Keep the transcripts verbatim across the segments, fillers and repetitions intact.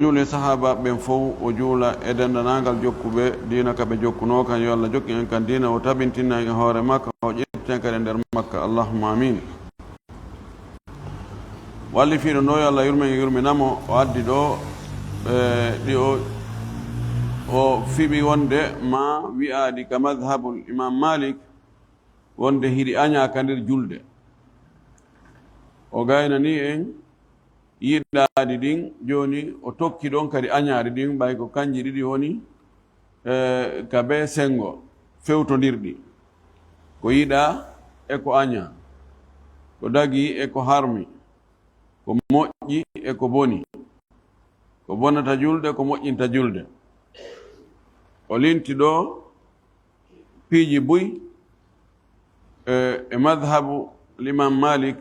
juuli sahaabaaɓe ɓen fow, o juula e denndanangal jokkuɓe diina ka ɓe jokkunoo kan. Yo Allah jokkin en kan diina, o tabintina en e hoore makka, o ƴettita en kadi e nder makka. Allahumma amin. Wallifiiɗo no, yo Allah yurmen, yurminamo, o addi ɗo, e, ɗi o, o fiɓi wonde ma wi'aɗi ka madhabul Imam Malik, wonde hiɗi añaa ka nder julde. O gaynani en yiɗaaɗi ɗin, jooni o tokki ɗon kadi añaaɗi ɗin, ɓay ko kanji ɗiɗi woni, e, ka bee senngo fewtondirɗi. Ko yiɗaa e ko añaa, ko dagii e ko harmi, ko moƴƴi e ko boni, ko bonata julde, ko moƴƴinta julde. O linti ɗo piiji buy, e, e madhabu Imam Malik,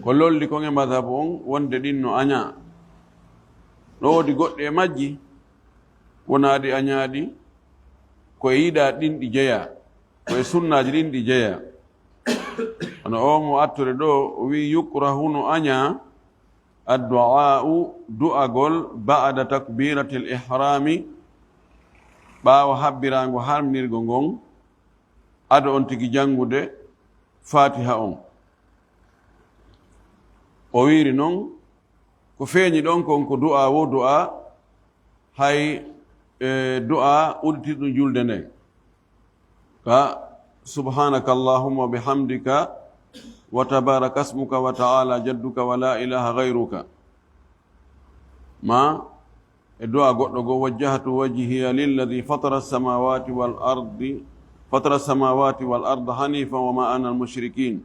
ko lolli kon e madhabu on, wonde ɗin no añaa. No woodi goɗɗi e majji, wonaa ɗi añaaɗi, ko e yiɗaa ɗin ɗi jeyaa, ko e sunnaaji ɗin ɗi jeyaa. Hono o mo attore ɗo, o wi'i, yukrahu, no añaa, addu'aa'u, du'agol, ba'da takbiratil ihrami, ɓaawo habbiraango harminirgo ngon, ado on tigi janngude Fatiha on. O wi'iri non, ko feeñi ɗon kon ko du'a wo du'a, hay, e, du'a udditirɗum julde nden. Ka, subhanaka Allahumma wa bihamdika, wa tabaraka ismuka, wa ta'ala jadduka, wa la ilaha ghayruka. Ma, e du'a goɗɗo goo, wajjahtu wajhiya lilladhi fatara as-samawati wal ardi, fatara as-samawati wal arda hanifan wa ma ana al mushrikin.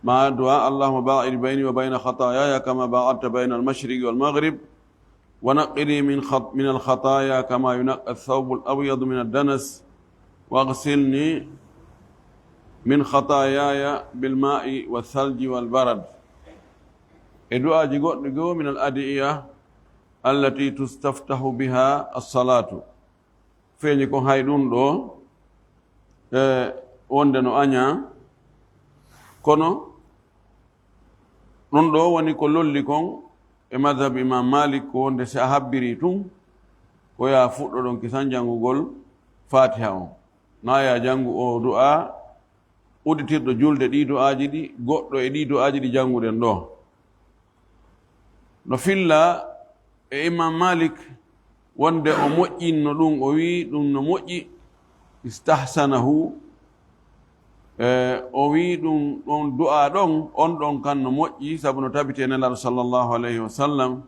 Ma du'a, Allahumma ba'id bayni wa bayna khatayaya kama ba'adta bayna al mashriqi wal maghrib, wa naqqini min khat-, min al khataya kama yunaqqa ath-thawbu al abyadu min ad-danas, waghsilni min khatayaya bil ma'i wath thalji wal barad. E du'aaji goɗɗi goo, min al adiya allati tustaftahu biha as-salatu. Feeñi kon hay ɗum ɗo, e, wonde no añaa, kono ɗum ɗo woni ko lolli kon e madhab Imam Malik, ko wonde si a habbiri tun, ko yaa fuɗɗoɗon kisan janngugol Fatiha on. Naa yaa janngu o du'a udditirɗo julde, ɗii du'aaji ɗi, goɗɗo e ɗii du'aaji ɗi jannguɗen ɗo. No filla e Imam Malik wonde o moƴƴinno ɗum, o wi'i ɗum no moƴƴi, istahsanahu, e, o wi'i ɗum ɗon du'a ɗon, on ɗon kan no moƴƴi, sabu no tabiti e Nelaaɗo sallallahu alayhi wa sallam,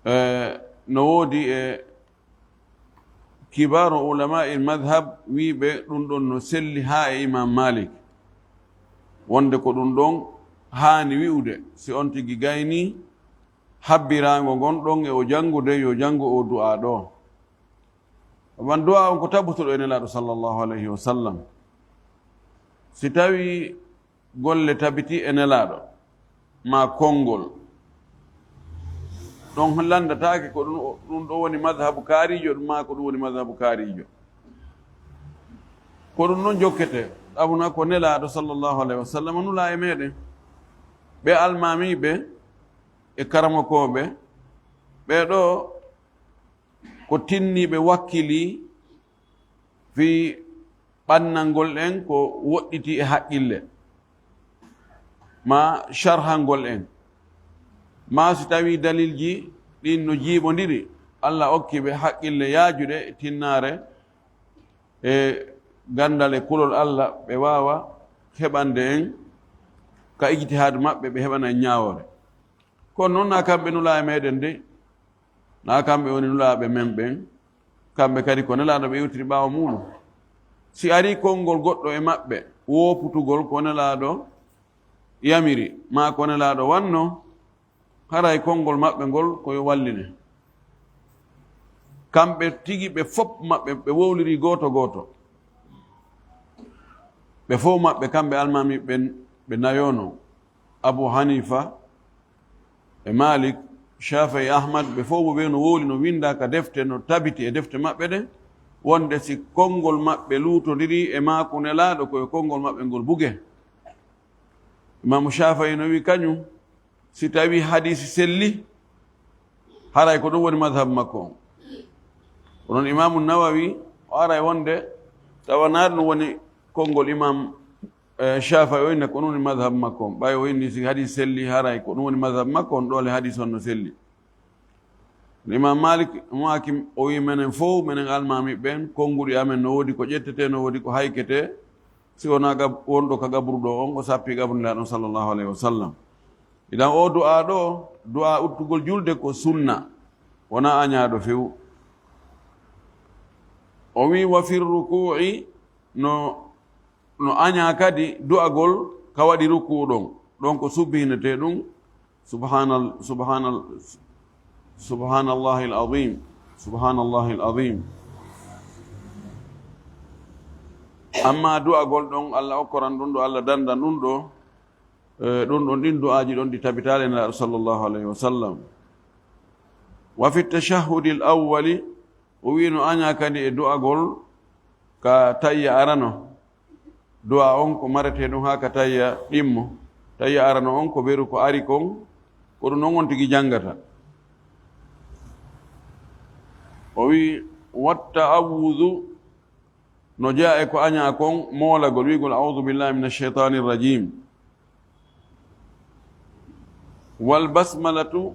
e, no woodi e kibaaru ulamaa'il madhab wi'ɓe ɗum ɗon no selli haa e Imam Malik, wonde ko ɗum ɗon haani wi'ude, si on tigi gayni habbiraango ngon ɗon e o janngude, yo janngu o du'a ɗo. Amman du'a on ko tabutuɗo e Nelaaɗo sallallahu alayhi wa sallam. Si tawi golle tabiti e Nelaaɗo, maa konngol, ɗon lanndataake ko ɗum, ɗum ɗo woni madhabu kaarijo, maa ko ɗum woni madhabu kaarijo. Ko ɗum ɗon jokkete, abuna ko Nelaaɗo sallallahu alayhi wa sallam nula e meɗen. Ɓe almaamiiɓe e karamokooɓe, ɓee ɗo ko tinniiɓe wakkili fii ɓannangol en ko woɗɗiti e haqqille, maa sharhangol en, maa si tawii dalilji ɗin no jiiɓondiri, Alla okki ɓe haqqille yaajuɗe, tinnaare e ganndal e kulol Alla, ɓe waawa heɓande en ka ijtihaadu maɓɓe, ɓe heɓana en ñaawoore. Kono non, naa kamɓe nulaa e meɗen de, naa kamɓe woni nulaaɓe men ɓen, kamɓe kadi ko Nelaaɗo ɓe iwtiri ɓaawo muuɗum. Si arii konngol goɗɗo e maɓɓe wooputugol ko Nelaaɗo yamiri, maa ko Nelaaɗo wanno, haray konngol maɓɓe ngol ko yo walline. Kamɓe tigi ɓe fop maɓɓe, ɓe wowliri gooto gooto. Ɓe fof maɓɓe, kamɓe almaami ɓen, ɓe nayono. Abu Hanifa e Malik, Shafi'i, Ahmad, ɓe fof ɓe no wowli, no winnda ka defte, no tabiti e defte maɓɓe ɗen, wonde si konngol maɓɓe luutondiri e maaku Nelaaɗo, ko e konngol maɓɓe ngol buge. Imaamu Shafi'i no wi kañum, si tawi hadiisi selli, Haray ko ɗum woni madhab makko on. Ko noon Imaamu Nawawi o aray wonde tawa naa ɗum woni konngol Imaam, eh, Shaafi'i o inna ko ɗum woni madhab makko on. Ɓay o inni si hadis selli, haray ko ɗum woni madhab makko on, ɗoole hadis on no selli. Imaam Maalik mo Hakim o wi menen fow, menen almaami ɓen, konnguɗi amen no woodi ko ƴettetee, no woodi ko hayketee, si wonaa gab-, wonɗo ka gabru ɗo on, o sappi gabru Nelaaɗo on sallallahu alayhi wa sallam. Idan oo du'aa ɗo, du'aa uddugol julde ko sunna, wonaa añaaɗo few. O wi, "Wa fir rukuu'i", no, no añaa kadi du'agol ka waɗi rukuu ɗon. Ɗon ko subhinetee ɗum, subhanal-, subhanal-, subhanallahil azim, subhanallahil azim. Amma du'agol ɗon, Allah okkoran ɗum ɗo, Allah dandan ɗum ɗo, eh, ɗum ɗon, ɗin du'aaji ɗon ɗi tabitaali e Nelaaɗo sallallahu alayhi wa sallam. Wa fi tashahhudil awwali, o wi no añaa kadi e du'agol ka tayya arano. Du'a on ko maretee ɗum haa ka tayya ɗimmo. Tayya arano on ko beru ko ari kon, ko ɗum non on tigi janngata. O wi, "Wa ta'awwudu", no jeyaa e ko añaa kon, moolagol, wi'gol, "A'udhu billahi minash shaytanir rajim." "Wal basmalatu",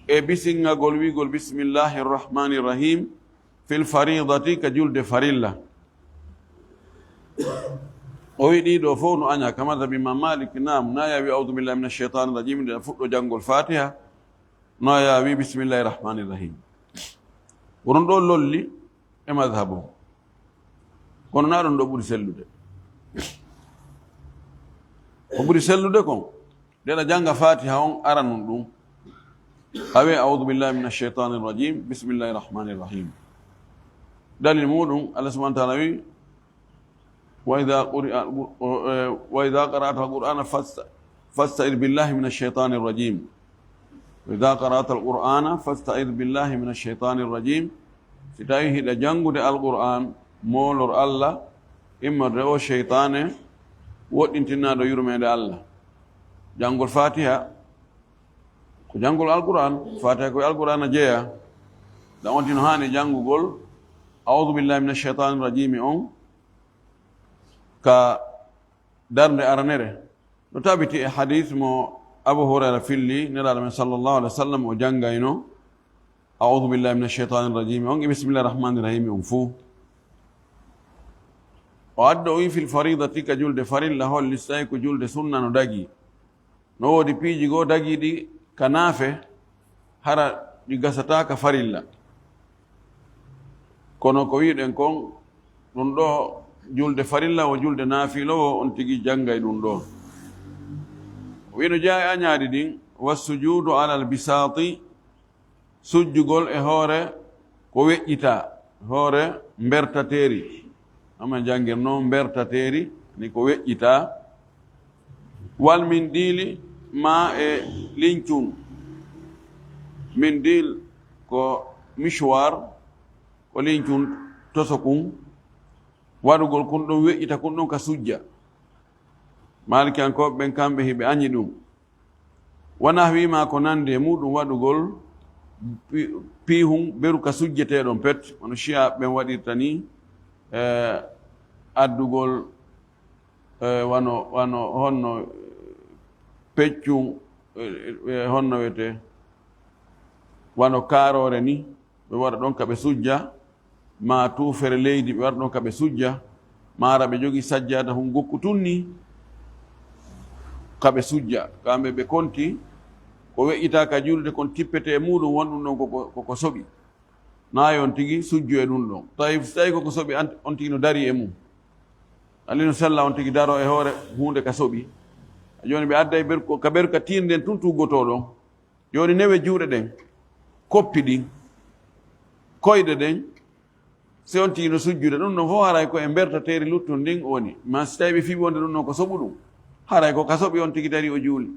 e bisingagol, wi'gol, "Bismillahir rahmanir rahim", fil faridati, ka julde farilla. O wi ɗii ɗoo fow no añaa ka madhabi Imaam Maalik, naam, na yaa wi, "A'udhu billahi minash shaytanir rajim", nde fuɗɗo janngol Fatiha, na yaa wi, "Bismillahir rahmanir rahim". Ko ɗum ɗoo lolli e madhabu. Kono na ɗum ɗoo ɓuri sellude. Ko ɓuri sellude kon, nde ɗa jannga Fatiha on, aranun ɗum. A wi'ay, "A'udhu billahi minash shaytanir rajim, bismillahir rahmanir rahim." Dalil muɗum, Allah subhanahu wa ta'ala wi, "Wa idha quri'a al-Qur-, eh, wa idha qara'ta al-Qur'ana fasta-, fasta'id billahi minash shaytanir rajim." "Wa idha qara'ta al-Qur'ana fasta'id billahi minash shaytanir rajim." Si tawi hiɗa janngude Al-Qur'an, moolor Allah, immorde o seytaane woɗɗintinaaɗo yurmeende Allah. Janngol Fatiha ko janngol Al-Qur'an, Fatiha ko e Al-Qur'an a jeyaa. Ɗa on tino haani janngugol, "A'udhu billahi minash shaytanir rajim" on ka darnde aranere. No tabiti e hadis mo Abu Hurayra filli, Nelaaɗo men sallallahu alaihi wa sallam o janngayno, "A'udhu billahi minash shaytanir rajim" on e "Bismillahir rahmanir rahim" on fuu. O addi o wi, "Fil faridati", ka julde farilla, holli so tawi ko julde sunna no dagi. No woodi piiji goo dagiiɗi ka naafe, hara ɗi gasataa ka farilla. Kono ko wi'uɗen kon, ɗum ɗoo julde farilla wo julde naafiilo wo, on tigi janngay ɗum ɗoo. O wi'no jeyaa e añaaɗi ɗin, "Wa sujudu alal bisaati", sujjugol e hoore ko weƴƴitaa, hoore mbertateeri. Amma janngirno mbertateeri ni ko weƴƴitaa. "Wal mindiili", maa e lincun. Mindiil ko mouchoir, ko lincun tosokun. Waɗugol kun ɗum weƴƴita kun ɗum ka sujja. Maalikiyankooɓe ɓen kamɓe hiɓe añi ɗum. Wa nahwi maa ko nandi e muɗum waɗugol pi-, piihun beru ka sujjeteeɗon pet, wano Shi'a ɓen waɗirta ni, eh, addugol, eh, wano, wano honno peccun, eh, eh, honno wiyetee, wano kaaroore ni, ɓe waɗa ɗon ka ɓe sujja, maa tuufere leydi ɓe waɗa ɗon ka ɓe sujja, maa hara ɓe jogii sajjaada hun gokku tun ni ka ɓe sujja. Kamɓe ɓe konti ko weƴƴitaa ka juulde kon tippete e muɗum wonɗum ɗon koko, koko soɓi. Naa yo on tigi sujju e ɗum ɗon. Tawi, tawi koko soɓi, an-, on tigi no dari e mum. Alino sella on tigi daro e hoore huunde ka soɓi. Jooni ɓe adday ber-, ko ka beru ka tiinden tun tuggotoo ɗon. Jooni newe juuɗe ɗen, koppi ɗin, koyɗe ɗen, si on tigi no sujjude, ɗum ɗon fof haray ko e mbertateeri luttun ndin woni. Ma si tawi ɓe fii wonde ɗum ɗon ko soɓu ɗum, haray ko ka soɓi on tigi dari o juuli.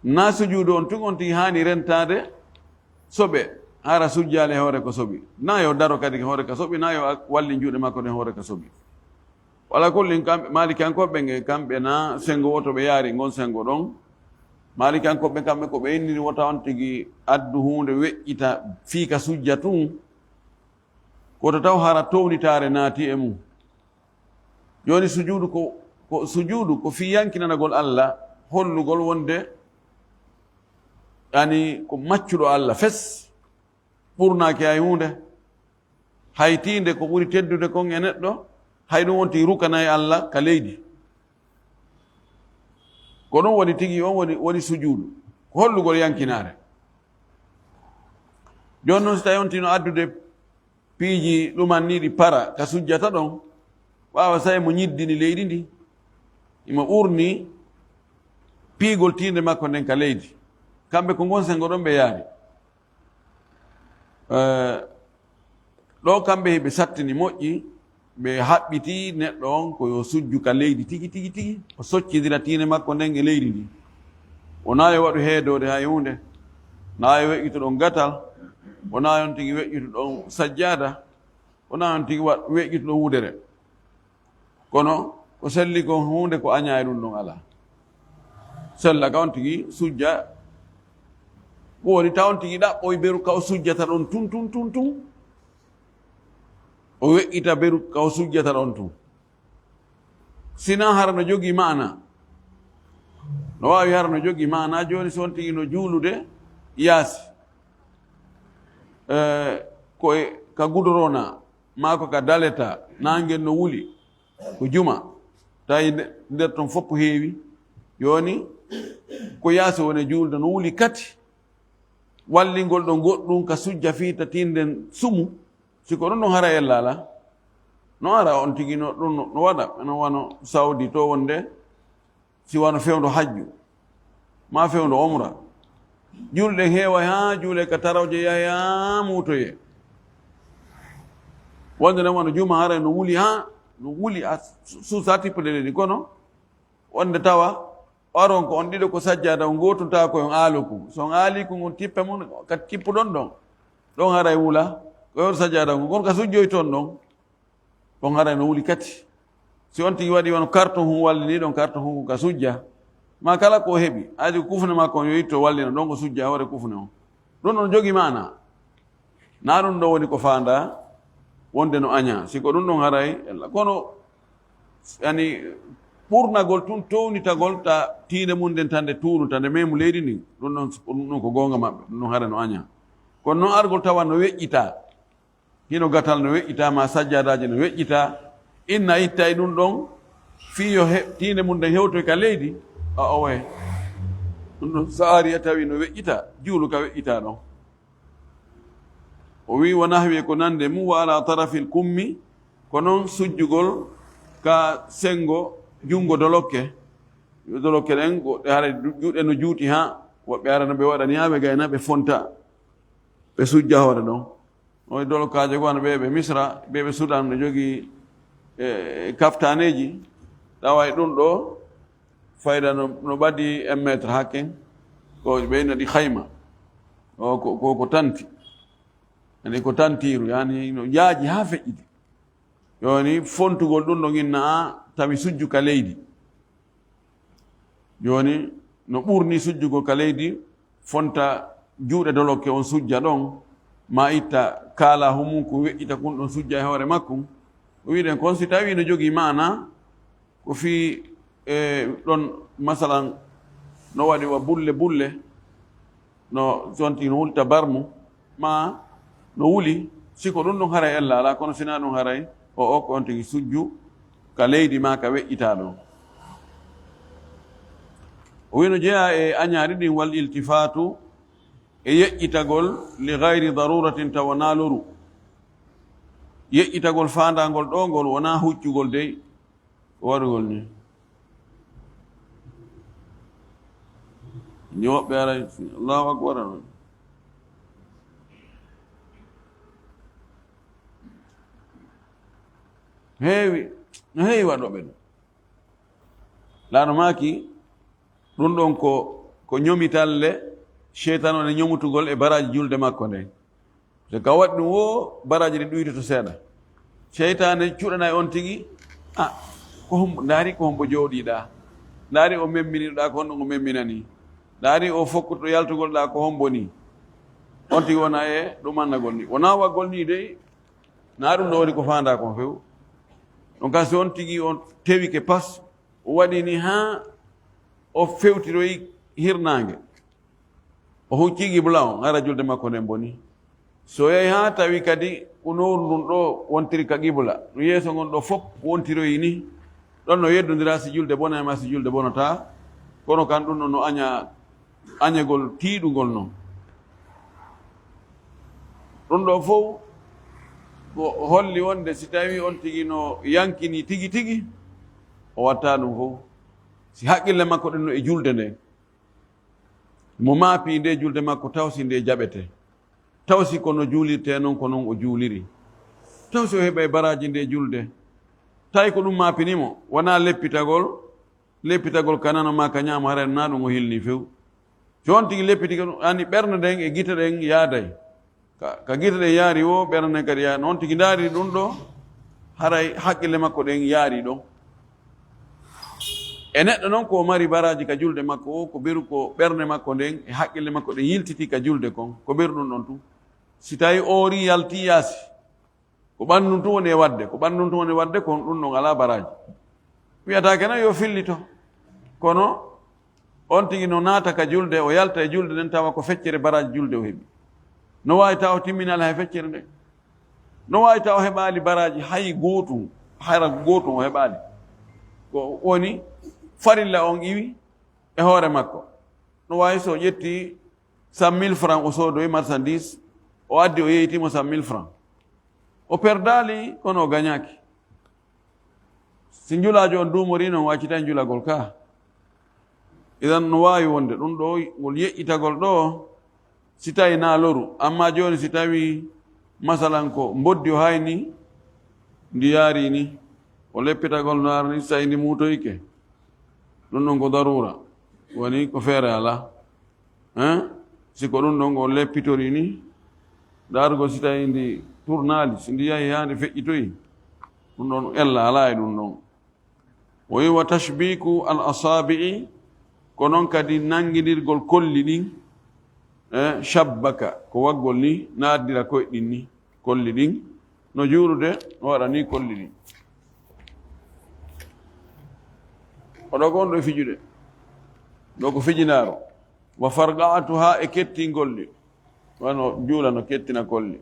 Na sujuudu on tun on tigi haani rentaade soɓe, hara sujjaali e hoore ko soɓi. Na yo daro kadi ko hoore ka soɓi, na yo a-, wallin juuɗe makko ɗen hoore ka soɓi. Wala kullin kamɓe, Maalikiyankooɓe ɓen e kamɓe na senngo woto ɓe yaari ngon senngo ɗon. Maalikankooɓe kamɓe ko ɓe inniri wota on tigi addu huunde weƴƴita fii ka sujja tun, koto taw hara townitaare naati e mum. Jooni sujuudu ko, ko sujuudu ko fii yankinanagol Alla, hollugol wonde ani ko maccuɗo Alla fes, ɓurnaaki hay huunde. Hay tiinde ko ɓuri teddude kon e neɗɗo, hay ɗum wonti rukana e Alla ka leydi. Ko ɗum woni tigi on woni, woni sujuudu. Ko hollugol yankinaare. Jooni noon, si tawi on tino addude piiji ɗuman ni ɗi para ka sujjata ɗon, ɓaawa sey mo ñiddini leydi ndi, imo ɓurni piigol tiinde makko nden ka leydi. Kamɓe ko ngon sengo ɗon ɓe yaari. Eh, ɗo kamɓe hiɓe sattini moƴƴi, ɓe haɓɓiti neɗɗo on ko yo sujju ka leydi tigi, tigi, tigi. O soccindira tiinde makko nden e leydi ndi. Wonaa yo waɗu heedoode hay huunde. Naa yo weƴƴito ɗon gatal. Wonaa yon tigi weƴƴito ɗon sajjaada. Wonaa yon tigi wa-, weƴƴito ɗon wudere. Kono ko selli kon huunde ko añaa e ɗum ɗon alaa. Sella ka on tigi sujja. Ko woni taw on tigi ɗaɓɓoy beru ka o sujjata ɗon tun, tun, tun, tun. O weƴƴita beru ka o sujjata ɗon tun. Sinaa hara no jogii maana. No waawi hara no jogii maana jooni si on tigi no juulude yaasi. Eh, ko e ka gudorona, maa ko ka daleta, naange no wuli, ko juma, tawi nde-, nder ton fof heewi, jooni ko yaasi woni juulde no wuli kati, wallingol ɗon goɗɗum ka sujja fii ta tiinden sumu, si ko ɗum ɗon hara ella alaa, no ara on tigi no, ɗum no, no waɗa, no wano Saudi to wonde, si wano fewndo hajju, maa fewndo omra. Juulɗe heeway haa juulee ka tarawje yahay haa muutoyee. Wonde non wano juma haray no wuli haa no wuli a su-, suusa tippude leydi. Kono wonde tawa aron ko on ɗiɗo ko sajjaada, on gootuntaa ko on aaluku. So on aaliku ngun tippe mun, ka tippuɗon ɗon. Ɗon haray wula, ko on sajjaada ngun. Kono ka sujjoyton ɗon, ɗon haray no wuli kati. Si on tigi waɗi wano karton hun wallini ɗon karton hun ka sujja, ma kala ko o heɓi, aadi ko kufne makko on yo itto wallina ɗon ko sujja hoore kufne on. Ɗum ɗon jogi maana. Na ɗum ɗo woni ko faanda wonde no aña. Si ko ɗum ɗon haray, ella. Kono, yani, ɓurnagol tun, townitagol ta tiinde mun nden tan nde tuunu, ta nde memu leydi ndin, ɗum ɗon, ɗum ɗon ko goonga maɓɓe, ɗum ɗon haray no aña. Kono non argol tawa no weƴƴita, hino gatal no weƴƴita, ma sajjadaaji no weƴƴita, inna itta e ɗum ɗon, fii yo he-, tiinde mun nden hewtoy ka leydi, a owe. Ɗum ɗon saari a tawi no weƴƴita, juulu ka weƴƴita ɗon. O wi'i, "Wa nahwi ko nande mum, wa ala tarafil kummi, ko non sujjugol ka sengo junngo dolokke." Dolokke ɗen, woɓɓe hara ju-, juuɗe no juuti haa, woɓɓe hara no ɓe waɗani haa ɓe gayna, ɓe fonta, ɓe sujja hoore ɗon. O dolokkaajo ko wano ɓe, ɓe Misra, ɓe, ɓe Sudan no jogii, e, kaftaneeji, tawa e ɗum ɗo, fayda no, no ɓadi un mètre hakken, ko ɓe innata ɗi hayma. O ko, ko, ko tanti. Ani ko tantiiru, yani no yaaji haa feƴƴiti. Jooni fontugol ɗum ɗo inna a tawi sujju ka leydi. Jooni no ɓurni sujjugol ka leydi, fonta juuɗe dolokke on sujja ɗon, ma itta kaala humunku weƴƴita kun ɗon sujja e hoore makku. O wiɗen kon si tawi no jogii maana, ko fii, e, ɗon, masalan, no waɗi wa bulle bulle, no sonti no wulta barmu, ma no wuli, si ko ɗum ɗum haray ella alaa, kono si na ɗum haray, o, o ko on tigi sujju ka leydi ma ka weƴƴitaa ɗon. O wino jeyaa e añaari ɗin, wal iltifaatu, e yeƴƴitagol, li gayri daruratin, tawa na loru. Yeƴƴitagol faandaangol ɗo ngol wonaa huccugol dey, ko waɗugol ni. Ni woɓɓe ara, Allahu akbar, aɗon. Heewi, no heewi waɗooɓe ɗum. Laano maaki, ɗum ɗon ko, ko ñomitalle, seytaan on e ñomutugol e baraaji julde makko nden. Te ka waɗi ɗum wo, baraaji ɗin ɗuytoto seeɗa. Seytaane cuɗanay on tigi, "A, ko hombo, ndaari ko hombo jooɗiɗaa. Ndaari o memminiɗaa ko honɗum o memminanii." Ndaari o fokkuto yaltugol ɗa ko hombo ni? On tigi wona e ɗum annagol ni. Wona waggol ni dey, na ɗum ɗo woni ko faanda kon few. Ɗum kan si on tigi on tewike pas, o waɗi ni ha o fewtiroyi hirnaange. O hucci qibla on, hara julde makko nden boni. So yahi ha tawi kadi ko nowru ndun ɗo wontiri ka qibla, ɗum yeeso ngon ɗo fof wontiroyi ni, ɗon no yeddondira si julde bona e ma si julde bonata. Kono kan ɗum ɗon no aña, añegol tiiɗungol non. Ɗum ɗo fof ko holli wonde si tawi on tigi no yankini tigi tigi, o watta ɗum fof. Si haqqille makko ɗen no e julde nden, mo maapi nde julde makko, taw si nde jaɓete, taw si ko no juulirte non, ko non o juuliri, taw si o heɓay baraaji nde julde, tawi ko ɗum maapini mo, wona leppitagol, leppitagol ka nano ma ka ñaamo, haray na ɗum o hilni few. Si on tigi leppiti ka ɗum, ani ɓernde nden e gite ɗen yaaday. Ka, ka gite ɗen yaari wo, ɓernde nden kadi yaari. Noon tigi ndaari ɗum ɗo, haray haqqille makko ɗen yaari ɗon. E neɗɗo noon ko mari baraaji ka julde makko o, ko beru ko ɓernde makko nden e haqqille makko ɗen yiltiti ka julde kon, ko beru ɗum ɗon tun. Si tawi oori yalti yaasi, ko ɓanndu tun woni e waɗde, ko ɓanndu tun woni e waɗde, kon ɗum ɗon alaa baraaji. Wiyataake noon yo fillito. Kono on tigi no naata ka julde, o yalta e julde nden tawa ko feccere baraaji julde o heɓi. No waawi tawa o timminaali hay feccere nden. No waawi tawa o heɓaali baraaji hay gootum, hara gootum o heɓaali. Ko woni farilla on iwi e hoore makko. No waawi so o ƴetti cent mille francs o soodoyi marchandise, o addi o yeeytii mo cent mille francs. O perdaali, kono o gañaaki. Si njulaajo on duumoriino, o accitay njulagol ka. Idan no waawi wonde ɗum ɗo, ngol yeƴƴitagol ɗo, si tawi na loru. Amma jooni si tawi, masalan, ko mboddi o hayni, ndi yaari ni, o leppitagol no arani, si tawi ndi muutoyke. Ɗum ɗon ko daruura. Woni ko feere alaa. Hein? Si ko ɗum ɗon o leppitori ni, ndaarugol si tawi ndi turnaali, si ndi yahi haa ndi feƴƴitoyi, ɗum ɗon ella alaa e ɗum ɗon. O wi wa tashbiku al asabi'i, ko noon kadi nanngindirgol kolli ɗin, eh, shabbaka, ko waggol ni, na addira koyɗe ɗin ni, kolli ɗin, no juulude, no waɗa ni kolli ɗin. O ɗo ko on ɗo e fijude, ɗo ko fijinaaro. Wa farqa'atuha, e kettingol ɗi, wano juula no kettina kolli,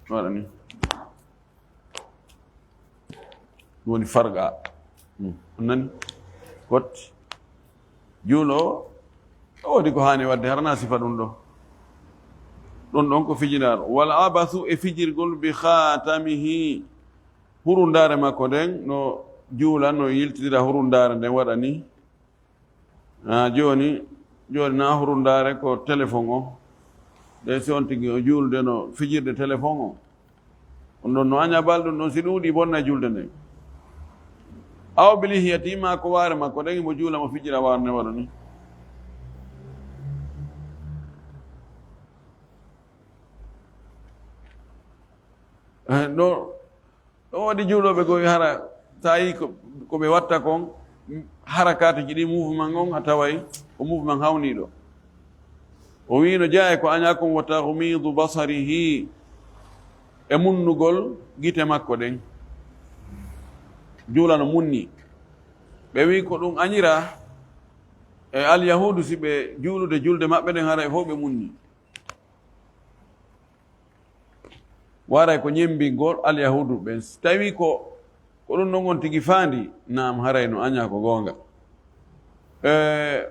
no waɗa ni. Ɗum woni farqa. Hmm. On nani? Kotti. Juulo o, o woodi ko haani waɗde, harana sifa ɗum ɗo. Ɗum ɗon ko fijinaaro. Wal abathu, e fijirgol, bi khatamihi. Hurundaare makko nden, no juula, no yiltidira hurundaare nden waɗa ni. Ah, jooni, jooni na hurundaare ko téléphone o. Ɗe si on tigi o juulde no fijirde téléphone o. On ɗon no aña balɗum ɗon si ɗuuɗi bonna e juulde nden. Aw bil ihyati, ma ko waare makko ɗen mo juula mo fijira waare nde waɗa ni. Eh, ɗo Ɗo waɗi juulooɓe goo hara, so a yii ko, ko ɓe watta kon, harakaatuji ɗi, mouvement on, a taway ko mouvement hawniiɗo. O wii no jeyaa e ko añaa kon, wa taghmidu basarihi, e munnugol gite makko ɗen. Juula no munni. Ɓe wii ko ɗum añiraa e Alyahuudu, si ɓe juulude julde maɓɓe ɗen, haray fof ɓe munni. Waray ko ñemmbingol Alyahuudu ɓen. Si tawii ko, ko ɗum ɗon on tigi faandi, naam, haray no añaa ko goonga. E,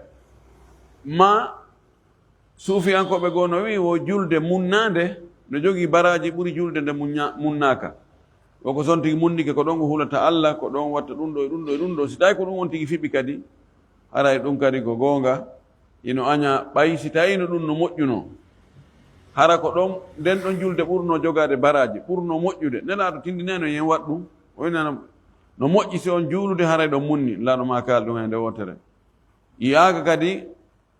ma suufiyankooɓe goo no wi'i wo julde munnaande no jogii baraaji ɓuri julde nde munña-, munnaaka. Wo ko so on tigi munnike, ko ɗon o hulata Alla, ko ɗon watta ɗum ɗo e ɗum ɗo e ɗum ɗo. Si tawii ko ɗum on tigi fiɓi kadi, haray ɗum kadi ko goonga. Ino añaa, ɓay si tawiino ɗum no moƴƴunoo. Hara ko ɗon, nden ɗon julde ɓurnoo jogaade baraaji, ɓurnoo moƴƴude. Nelaaɗo tindinayno yen waɗ ɗum. O wi'i no, no moƴƴi si on juulude, haray ɗon munni. Nelaaɗo maa kaali ɗum e nde wootere. Yi'aaka kadi,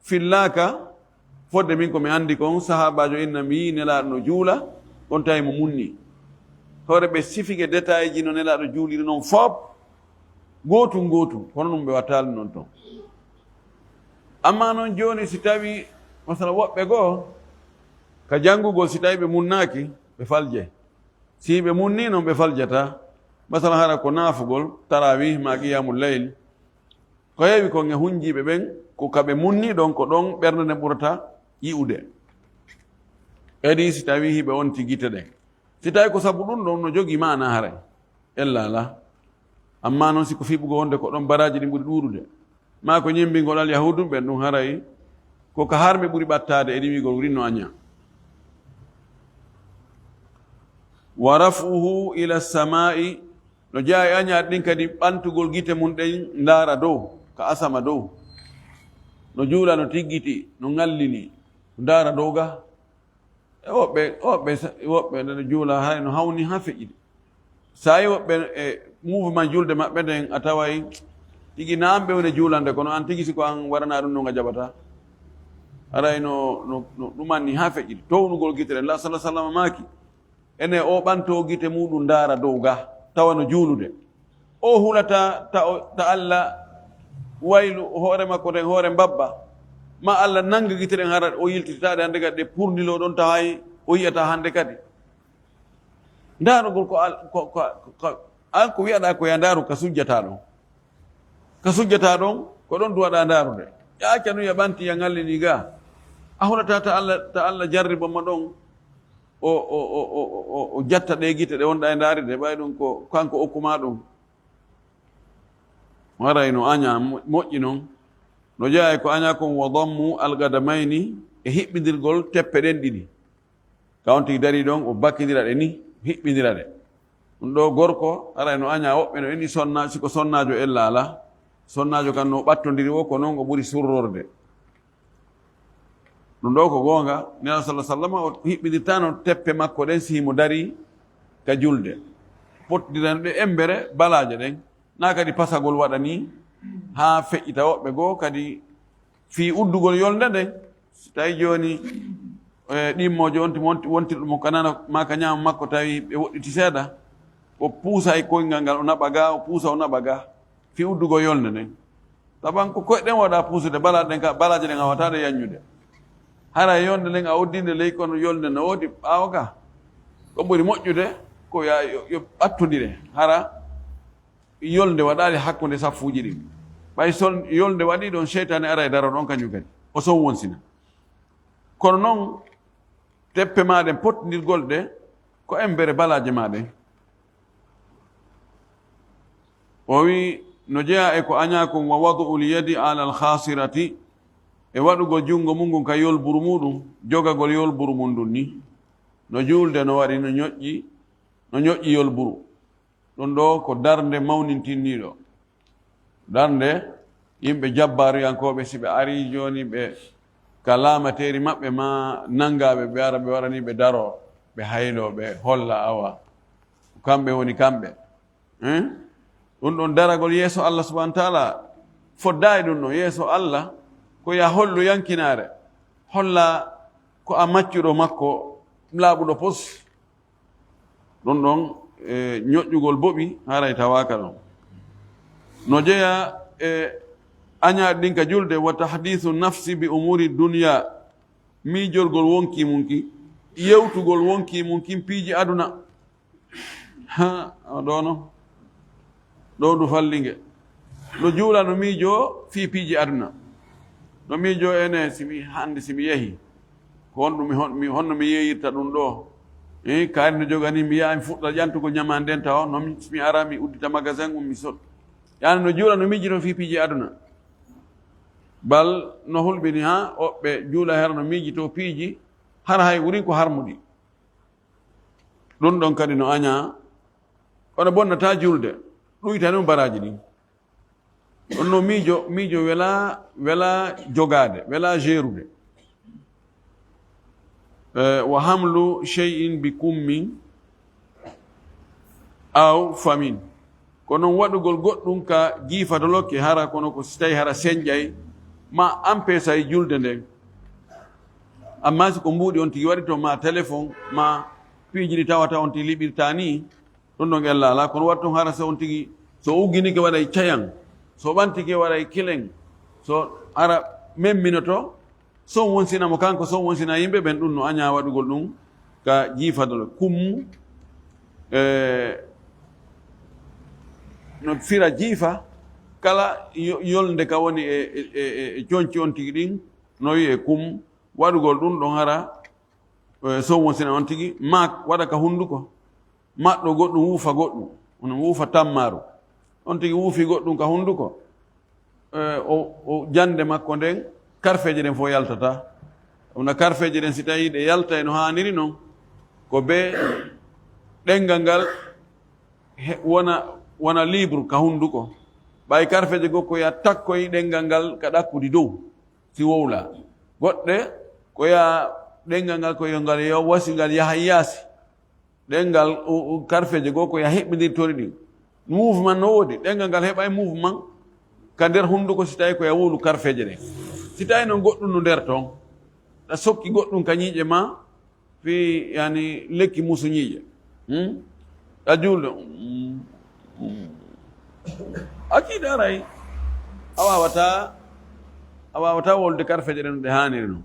fillaaka, fodde min ko mi anndi kon, sahaabaajo inna mi yi'i Nelaaɗo no juula, on tawi mo munni. Hoore ɓe sifike détail ji no Nelaaɗo juuliri non fof, gootum gootum, kono ɗum ɓe wattaali non ton. Amma noon jooni, si tawii, masala, woɓɓe goo ka janngugol, si tawii ɓe munnaaki, ɓe faljay. Si ɓe munnii noon, ɓe faljataa. Masala, hara ko naafugol, taraawih maa qiyaamul layl, ko heewi kon e hunjiiɓe ɓen, ko ka ɓe munnii ɗon, ko ɗon ɓernde nden ɓurata yi'ude. Kadi si tawii hiɓe onti gite ɗen. Si tawii ko sabu ɗun ɗon no jogii maana haray, ella alaa. Amma non si ko fiɓugol wonde ko ɗon baraaji ɗin ɓuri ɗuuɗude, maa ko ñemmbingol Alyahuudu ɓen, ɗun haray ko ka harmi ɓuri ɓattaade e ɗin wi'ugol ɗin no añaa. Wa raf'uhu ila samaa'i, no jeyaa e añaaɗe ɗin kadi ɓantugol gite mun ɗen ndaara dow, ka asama dow. No juula, no tiggiti, no ŋallini, ndaara dow ga. E woɓɓe, woɓɓe sa-, woɓɓe nana juula, hay no hawni haa feƴƴi. Saa'i woɓɓe e mouvement julde maɓɓe nden, a taway tigi na an ɓe woni juulande, kono an tigi si ko an waranaa ɗun non a jaɓataa. Haray no, no, no ɗumanni haa feƴƴi. Townugol gite ɗen, la sala salama maaki, ene o ɓanto gite muɗum ndaara dow ga, tawa no juulude. O hulata ta, o, ta Alla waylu hoore makko nden, hoore mbabba. Ma Alla nanga gite ɗen, hara o yiltitaɗe hande kadi ɗe purndiloo ɗon, tawa hay o yi'ata hande kadi. Ndaarugol ko al-, ko, ko, ko, an ko wi'aɗaa ko ya ndaaru ka sujjataa ɗon. Ka sujjataa ɗon, ko ɗon duwaɗaa ndaarude. Ya acca nun ya ɓanti ya ŋallini ga. A hulata ta Alla, ta Alla jarribo ma ɗon. O, o, o jatta ɗe gite ɗe wonɗa e ndaaride, ɓay ɗum ko kanko okkumaa ɗum. Haray no añaa mo-, moƴƴi non. No jeyaa e ko añaa kon, wa dammu alqadamayni, e hiɓɓindirgol teppe ɗen ɗiɗi. Ka on tigi darii ɗon, o bakkindira ɗe ni, hiɓɓindira ɗe. Ɗum ɗo gorko, haray no añaa woɓɓe no eni sonna, si ko sonnaajo ella alaa. Sonnaajo kan no ɓattondiri wo, ko non o ɓuri surrorde. Ɗum ɗo ko goonga, Nelaaɗo sallallaahu alayhi wa sallam o hiɓɓindirtaano teppe makko ɗen si himo darii ka julde. Pottirano ɗe embere balaaje ɗen, naa kadi pasagol waɗa nii haa feƴƴita woɓɓe goo kadi fii uddugol yolnde nden. Si tawii jooni, e, ɗimmoojo on, wonti-, wontirɗo mo ka nano maa ka ñaamo makko, tawi ɓe woɗɗiti seeɗa, o puusa e koyngal ngal, o naɓa gaa, o puusa, o naɓa gaa. Fii uddugol yolnde nden. Taban ko koyɗe ɗen waɗa puusude, balaaje ɗen ka, balaaje ɗen hawataade yaññude. Hara yolnde nden a uddinde ley, kono yolnde no woodi ɓaawo ka. Ko ɓuri moƴƴude ko ya, yo, yo ɓattondire. Hara yolnde waɗaali hakkunde saffuuji ɗin. Ɓay son yolnde waɗii ɗon, seytaane ara e daro ɗon kañum kadi. O son wonsina. Kono non, teppe maa ɗen, pottindirgol ɗe, ko embere balaaje maa ɗen. O wi'i, no jeyaa e ko añaa kon, wa wadu'ul yadi alal khasirati, e waɗugol junngo mun ngun ka yolburu muɗum, jogagol yolburu mun ndun ni. No juulde no waɗi, no ñoƴƴi, no ñoƴƴi yolburu. Ɗum ɗo ko darnde mawnintinniiɗo. Darnde yimɓe jabbaaruyankooɓe, si ɓe arii jooni, ɓe ka laamateeri maɓɓe maa nanngaaɓe, ɓe ara, ɓe waranii ɓe daroo, ɓe hayloo, ɓe holla awa ko kamɓe woni kamɓe. Hein? Ɗum ɗon daragol yeeso Allah subhanahu wa taala foddaay ɗum ɗon yeeso Allah, ko ya hollu yankinaare, holla ko a maccuɗo makko laaɓuɗo pos. Ɗum ɗon, e, ñoƴƴugol boɓi haray tawaaka ɗon. No jeyaa e añaaɗi ɗin ka julde, wa tahdiisu nafsi bi umuuri dunya, miijorgol wonkii mun kin, yewtugol wonkii mun kin piiji aduna. Ha, o ɗo non. Ɗo ndu fallinge. No juula, no miijoo fii piiji aduna. No miijoo ene, si mi, hannde si mi yehii, ko honɗum mi, hon-, mi, honno mi yeeyirta ɗum ɗo? Eh, kaari no joganii, mi yaha mi fuɗɗa ƴantugol ñamaande nden tawa, no mi, si mi ara mi uddita magasin um, mi sod-, yaani no juula, no miijitoo fii piiji aduna. Bal no hulɓini ha woɓɓe juula hara no miijitoo piiji, hara hay wurin ko harmuɗi. Ɗum ɗon kadi no añaa, kono bonnataa julde, ɗuyta noon baraaji ɗin. Ɗum no miijo, miijo welaa, welaa jogaade, welaa jeerude. Eh, wa hamlu shay'in bi kummin aw famin. Ko noon waɗugol goɗɗum ka jiifatolokke, hara kono ko si tawi hara senƴay, ma ampesay julde nden. Amma si ko mbuuɗi on tigi waɗi to, ma téléphone, ma piiji ɗi tawata on tigi liɓirta ni, ɗum ɗon ella alaa. Kono waɗi toon hara so on tigi, so ugginike waɗay cayan, so ɓantike waɗay kilen, so hara memminoto, son wonsina mo kanko, son wonsina yimɓe ɓen. Ɗum no añaa waɗugol ɗum ka jiifadol. Kum, e, no fira jiifa, kala yo-, yolnde ka woni e, e, e, e conci on tigi ɗin, no wi'e kum, waɗugol ɗum ɗon hara, e, son wonsina on tigi, maa waɗa ka hunduko, maɗɗo goɗɗum, wuufa goɗɗum, on wuufa tammaaru, on tigi wuufi goɗɗum ka hunduko, e, o, o jannde makko nden, karfeeje ɗen fof yaltata. Ɗum na karfeeje ɗen, si tawii ɗe yaltay no haaniri non, ko be ɗenngal ngal he-, wona, wona libre ka hunduko. Ɓay karfeeje goo ko ya takkoy ɗenngal ngal ka ɗakkudi dow, si wowla. Goɗɗe ko ya ɗenngal ngal ko yo ngal yo wasi ngal yaha yaasi. Ɗenngal, o, o, karfeeje goo ko ya heɓɓindirtori ɗin. Mouvement no woodi, ɗenngal ngal heɓay mouvement ka nder hunduko si tawii ko ya wowlu karfeeje ɗen. Si tawii noon goɗɗum no nder toon, ɗa sokki goɗɗum ka ñiiƴe ma, fii, yani, lekki musu ñiiƴe. Hmm? Ɗa juulɗo. Hmm. Hmm. Akiiɗa aray. A waawataa, a waawataa wowlude karfeeje ɗen no ɗe haaniri non.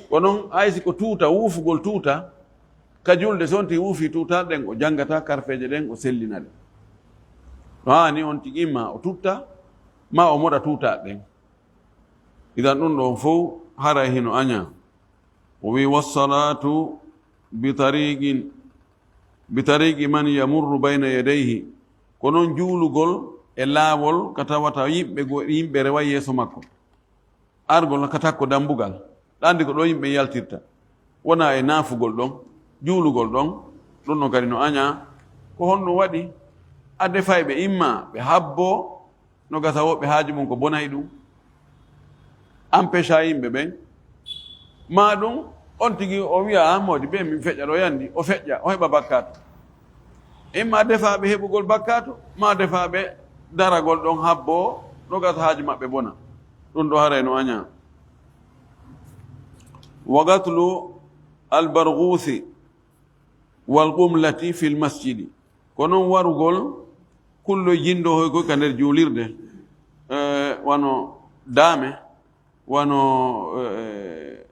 Ko non, hay si ko tuuta, wuufugol tuuta, ka julde, so on tigi wuufi tuutaaɗe ɗen, o janngata karfeeje ɗen, o sellina ɗe. No haani on tigi imma o tutta, maa o moɗa tuutaaɗe ɗen. Idan ɗum ɗon fow haray hino añaa. O wi'i, "Wassalatu bi tariqin, bi tariqi man yamurru bayna yadayhi." Ko non juulugol e laawol ka tawata yimɓe go-, yimɓe reway yeeso makko. Argol ka takko dambugal. Ɗa anndi ko ɗo yimɓe yaltirta. Wona e naafugol ɗon, juulugol ɗon, ɗum ɗon kadi no añaa. Ko honɗum waɗi? A defay ɓe imma ɓe habboo, no gasa woɓɓe haaju mum ko bonay ɗum, empêcha yimɓe ɓen. Maa ɗum, on tigi o wi'a, "Ah, moodi be min feƴƴa ɗo yandi," o feƴƴa, o heɓa bakkaatu. Imma defaaɓe heɓugol bakkaatu, maa defaaɓe daragol ɗon habboo, no gasa haaju maɓɓe bona. Ɗum ɗo haray no añaa. Wa gatlu albarguusi wal qumlati fil masjidi. Ko non warugol kulloy jindohoy koy ka nder juulirde, eh, wano daame, wano, eh,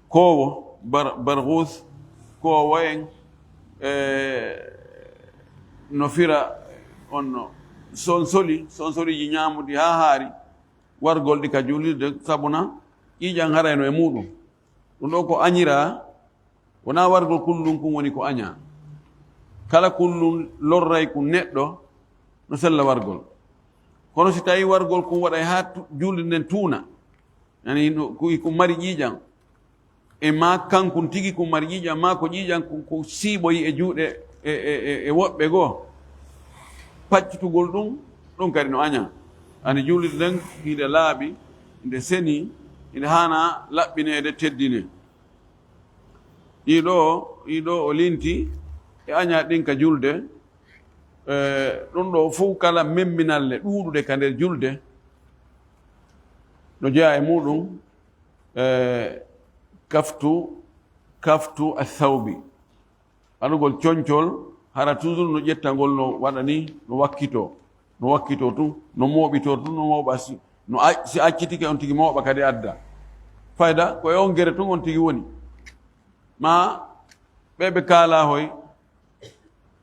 koowo, bar-, bargus, koowo en, eh, no fira on no sonsoli, sonsoliji ñaamudi haa haari, wargol ɗi ka juulirde, sabuna ƴiiƴan harayno e muuɗum. Ɗum ɗo ko añiraa, wonaa wargol kullun kun woni ko añaa. Kala kullun lorray kun neɗɗo, no sella wargol. Kono si tawii wargol kun waɗay haa tu-, juulde nden tuuna, yani no, ko, ko mari ƴiiƴan, e maa kankun tigi kun mari ƴiiƴan, maa ko ƴiiƴan kun ko siiɓoyi e juuɗe e, e, e, e woɓɓe goo, paccutugol ɗum, ɗum kadi no añaa. Ani juulirde nden, hinde laaɓi, hinde senii, hinde haanaa laɓɓineede, teddinee. Ɗii ɗoo, ɗii ɗoo o linti e añaa ɗin ka julde. E, ɗum ɗoo fow kala memminalle ɗuuɗuɗe ka nder julde no jeyaa e muuɗum, e, kaftu, kaftu athawbi. Haɗugol concol, hara toujours no ƴetta ngol, no waɗa ni, no wakkitoo, no wakkitoo tun, no mooɓitoo tun, no mooɓa si, no a-, si accitike on tigi mooɓa kadi adda. Fayda, ko e on gere tun on tigi woni. Maa ɓe ɓe kaalaa hoy,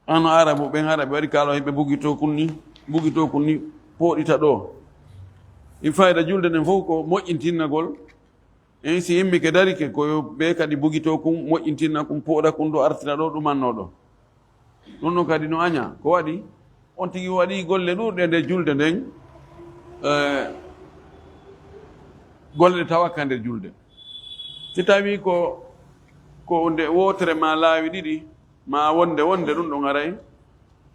ano Arabu ɓen, hara ɓe waɗi kaalaa hoy ɓe bugitoo kun ni, bugitoo kun ni, pooɗita ɗoo. In fayda julde nden fof ko moƴƴintinnagol. En si immike darike, ko yo ɓe kadi bugitoo kun, moƴƴintinna kun, pooɗa kun ɗo, artira ɗo, ɗumanno ɗo. Ɗum ɗon kadi no añaa. Ko waɗi? On tigi waɗi golle ɗuuɗɗe nder julde nden, eh, golle ɗe tawaka nder julde. Si tawii ko, ko nde wootere maa laawi ɗiɗi, maa wonde wonde ɗum ɗon aray,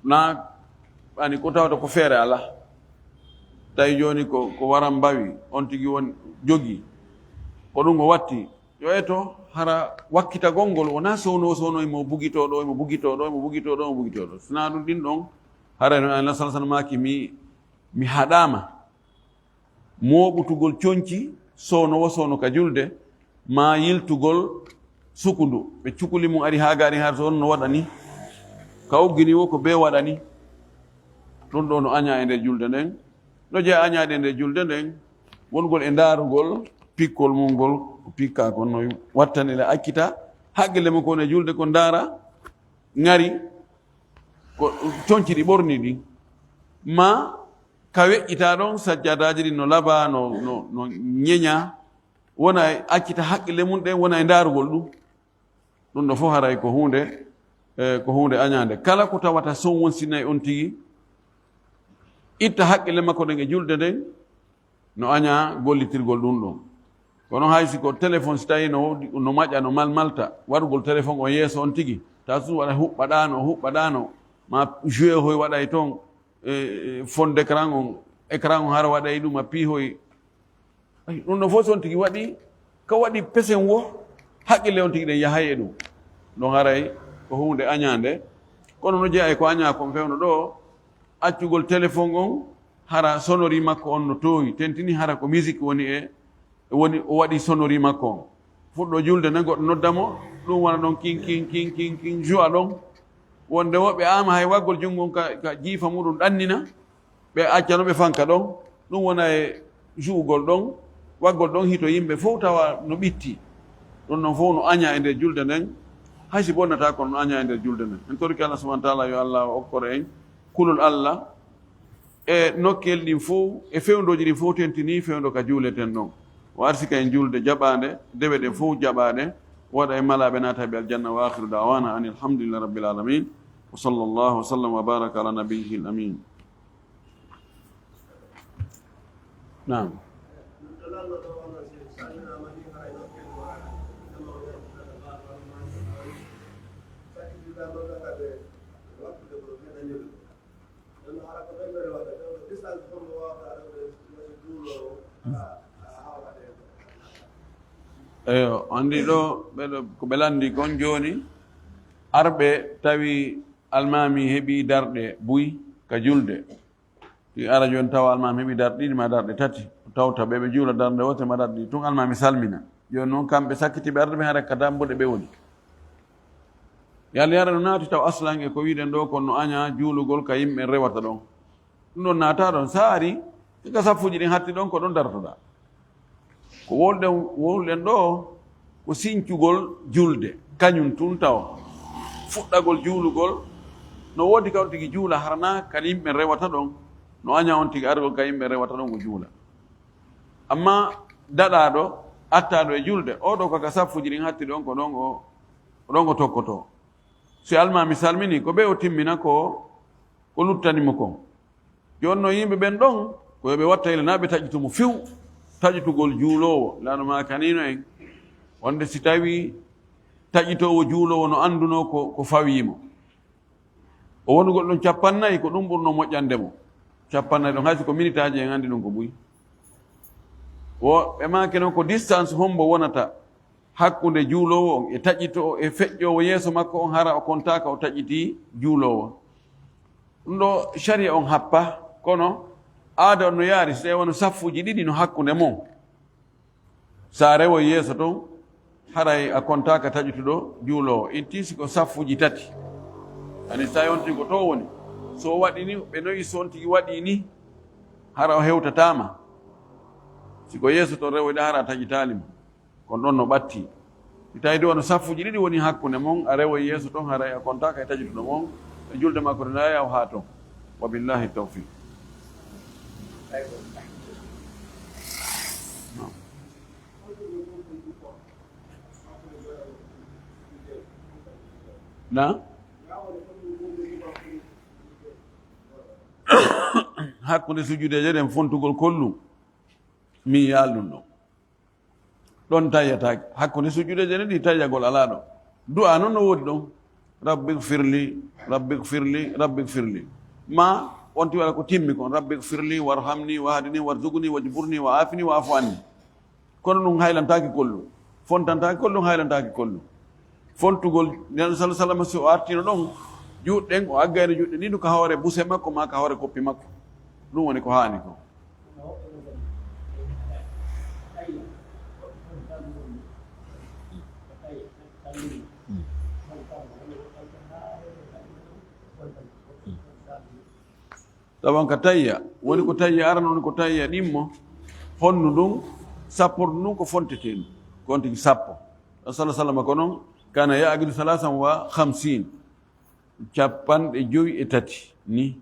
na ani ko tawata ko feere alaa. Tawi jooni ko, ko waran mbawi, on tigi won jogi. Ko ɗum o watti. Yo eto, hara wakkitagol ngol wonaa sowno, sowno imo bugitoo ɗo, imo bugitoo ɗo, imo bugitoo ɗo, imo bugitoo ɗo. Sinaa ɗum ɗin ɗon, hara no Annabi sallallahu alaihi wasallam maaki, mi, mi haɗaama mooɓutugol conci sowno wo sowno ka julde, maa yiltugol sukundu. Ɓe cukuli mum ari haa gaari har so on no waɗani. Ka uggini wo ko bee waɗani. Ɗum ɗo no añaa e nder julde nden. No jeyaa añaade e nder julde nden. Wongol e ndaarugol pikkol mum ngol, ko pikkaa kon no wattani le accita haqqille mum kon e julde, ko ndaara ŋari ko conci ɗi ɓorni ɗin. Ma ka weƴƴitaa ɗon, sajjadaaji ɗin no labaa, no, no, no ñeñaa, wona e accita haqqille mum ɗen, wona e ndaarugol ɗum. Ɗum ɗo fof haray ko huunde, eh, ko huunde añaande. Kala ko tawata son wonsinay on tigi, itta haqqille makko ɗen e julde nden, no añaa gollitirgol ɗum ɗon. Kono hay si ko téléphone, si tawi no, no maƴa, no malmalta, waɗugol téléphone on yeeso on tigi, ta sun waɗa huɓɓa ɗaano, huɓɓa ɗaano, ma joué hoy waɗay toon, e, e, fond d'écran on, écran on hara waɗay ɗum a piihoy. Ay, ɗum ɗon fof so on tigi waɗi, ka waɗi pesen wo, haqqille on tigi ɗen yahay e ɗum. Ɗon haray ko huunde añaande. Kono no jeyaa e ko añaa kon fewndo ɗo, accugol téléphone on, hara sonori makko on no toowi, tentini hara ko musique woni e, woni o waɗi sonori makko on. Fuɗɗo julde ne, goɗɗo nodda mo, ɗum wona ɗon kin, kin, kin, kin, kin, joua ɗon. Wonde woɓɓe ama hay waggol junngo on ka, ka jiifa muɗum ɗannina, ɓe acca no ɓe fanka ɗon, ɗum wona e ju'ugol ɗon, waggol ɗon hito yimɓe fof tawa no ɓitti. Ɗum ɗon fof no aña e nder julde nden, hay si bonnata kono no aña e nder julde nden. En torike Allah subhanahu wa taala yo Allah okkor en kulol Allah e nokkel ɗin fof, e fewndooji ɗin fof tentini fewndo ka juuleten ɗon. O arsika en julde jaɓaande, dewe ɗen fof jaɓaande, waɗa en malaaɓe naata ɓe aljanna. Wa akhiru da'wana anil hamdulillahi rabbil alamin. Wa sallallahu wa sallam wa baraka ala nabiyyihil amin. Naam. Eyo, anndi ɗo, ɓeɗo, ko ɓe lanndi kon jooni, arɓe tawi almaami heɓi darɗe buy ka julde. Ɗi ara jooni tawa almaami heɓi darɗe ɗiɗi ma darɗe tati, tawta ɓe ɓe juula darnde wote ma darɗe ɗiɗi. Tun almaami salmina. Jooni noon kamɓe sakkitiiɓe arde ɓe hara ka dambuɗe ɓe woni. Yalla yara no naati taw aslan e ko wiɗen ɗo kon no aña juulugol ka yimɓe rewata ɗon. Ɗum ɗon naata ɗon. Sa ari, ka saffuuji ɗin hatti ɗon ko ɗon dartoɗaa. Ko wowluɗen, wowluɗen ɗo, ko sincugol julde, kañum tun tawa. Fuɗɗagol juulugol, no woodi ka on tigi juula, hara na ka yimɓe rewata ɗon, no aña on tigi argol ka yimɓe rewata ɗon o juula. Amma daɗaaɗo, attaaɗo e julde, oo ɗo ko ka saffuuji ɗin hatti ɗon, ko ɗon o, ko ɗon o tokkotoo. Si almaami salmini, ko ɓe o timmina ko, ko luttani mo kon. Jooni noon yimɓe ɓen ɗon, ko yo ɓe watta ila naa ɓe taƴito mo few, taƴitugol juuloowo, laano maakaniino en, wonde si tawii taƴitoowo juuloowo no anndunoo ko, ko fawii mo. O wonugol ɗon cappannayi, ko ɗum ɓurnoo moƴƴande mo. Cappannayi ɗon, hay so ko minitaaji en anndi ɗum ko buy. Wo, ɓe maaki noon ko distance hombo wonata hakkunde juuloowo on e taƴito e feƴƴoowo yeeso makko on, hara o kontaaka o taƴitii juuloowo. Ɗum ɗo sariya on happa, kono aada on no yaari, so tawii wano saffuuji ɗiɗi no hakkunde mum. So a rewoy yeeso ton, haray a kontaaka taƴutuɗo juuloowo. Inti si ko saffuuji tati. Ani so tawii on tigi ko to woni, so o waɗi ni, ɓe noyi so on tigi waɗi ni, hara o hewtataama. Si ko yeeso ton rewoyɗaa, hara a taƴitaali mo. Kono ɗon no ɓatti. Si tawii ɗum wano saffuuji ɗiɗi woni hakkunde mon, a rewoy yeeso ton, haray a kontaaka e taƴutuɗo mon, e julde makko nde naaya o haa ton. Wa billahi tawfiq. Na? Hakkunde sujudeeje ɗen fontugol kollu. Mi yaal ɗum ɗo. Ɗon tayyataake. Hakkunde sujudeeje ɗen ɗi tayyagol alaa ɗon. Du'a noon no woodi ɗon. Rabbi gfirli, rabbi gfirli, rabbi gfirli. Ma on ti wala ko timmi kon. Rabbi gfirli, warhamni, wahdini, warzuqni, wajburni, wa afini, wa afu anni. Kono ɗum haylantaaki kollu. Fontantaaki kollu, ɗum haylantaaki kollu. Fontugol, Nulaaɗo sallallaahu alayhi wa sallam, si o artiino ɗon, juuɗe ɗen, o aggayno juuɗe ɗiɗi ka hoore buse makko, maa ka hoore koppi makko. Ɗum woni ko haani ko. Tawan ka tayya, woni ko tayya arano, woni ko tayya ɗimmo. Honnu ndun, sappordu ndun ko fontetee ndun. Ko on tigi sappo. Sallallahu sallam ko non, kana ya'dilu salasan wa khamsin. Capanɗe jowi e tati ni.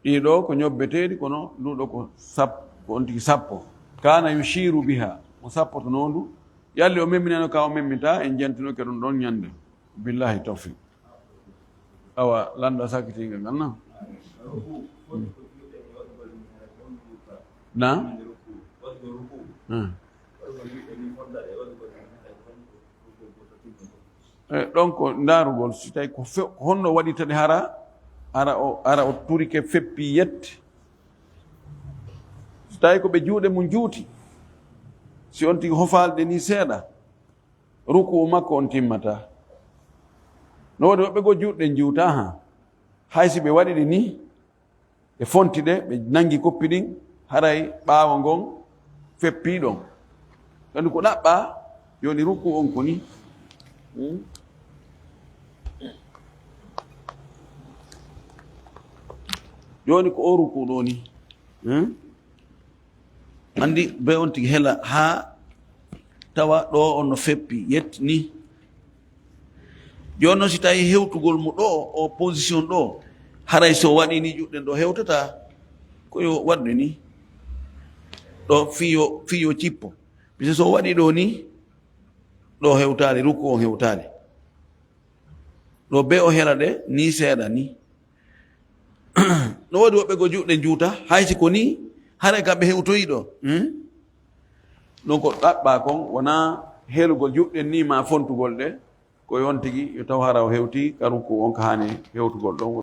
Ɗii ɗoo ko ñobbeteeɗi, kono nduu ɗoo ko sap-, ko on tigi sappo. Kana yushiru biha, mo sappotonoo ndu. Yalli o memminano ka o memminta, en jantinoke ɗum ɗon ñande. Billahi tawfiq. Awa, lannda sakitiinga ngal na. Na? Hmm. E, ɗon ko ndaarugol, si tawi ko fe-, ko honno waɗitade hara, hara o, hara o turike feppi yet. Si tawi ko ɓe juuɗe mum juuti, si on tigi hofaali ɗe ni seeɗa, ruku makko on timmata. No woodi woɓɓe goo juuɗe ɗen juuta, ha. Hay si ɓe waɗi ɗe ni, ɓe fonti ɗe, ɓe nangi koppi ɗin, haray ɓaawo ngon feppii ɗon. Kadi ko ɗaɓɓaa, jooni ruku on ko ni. Hmm? Jooni ko o ruku ɗo ni. Hmm? Anndi be on tigi hela haa tawa ɗo on no feppi, yet ni. Jooni noon, si tawii hewtugol mo ɗo, o position ɗo, haray so waɗii ni juuɗe ɗen ɗo hewtata, ko yo waɗde ni, ɗo fii yo, fii yo cippo. Parce que so waɗii ɗo ni, ɗo hewtaali, ruku on hewtaali. Ɗo be o hela ɗe ni seeɗa ni. No woodi woɓɓe goo juuɗe juuta, hay si ko ni, haray kamɓe hewtoyi ɗo. Hmm? Ɗum ko ɗaɓɓaa kon, wonaa helugol juuɗe ɗen ni maa fontugol ɗe, ko yon tigi yo taw hara o hewti ka ruku on ka haani hewtugol ɗon.